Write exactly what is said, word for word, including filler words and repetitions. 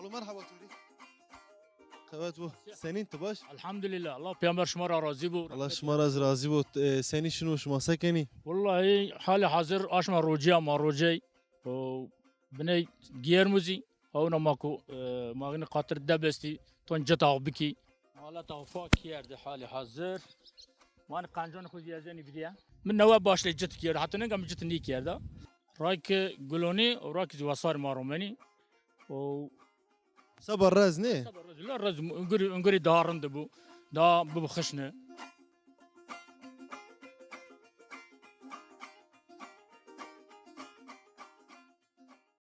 Alo, merhaba Turî. Qewet bo. Senîn, ti baş? Elhamdulillah. Allah peygamber şima ra razî bo. Allah şima ra zî razî bo. E, senî şino, şima se kenî? Wellahî halê hazir aşma rocîya ma rocey. O biney gêrm o zî. Hewna ma ku, e, ma gini qatir debestî, ton cita xo bikî. Maleta xo pak kerdî halê hazir. Mani qencanê xo zî ezenî bidîye. Mi newe başlê cit kerd. Heta ninga mi cit nîkerda. Ray ki gulonî û ray ki zî wesarê ma romenî. O seba rez nê? Seba rez, la rez, ungurî, ungurî daha rind bû. Daha bibû xişne.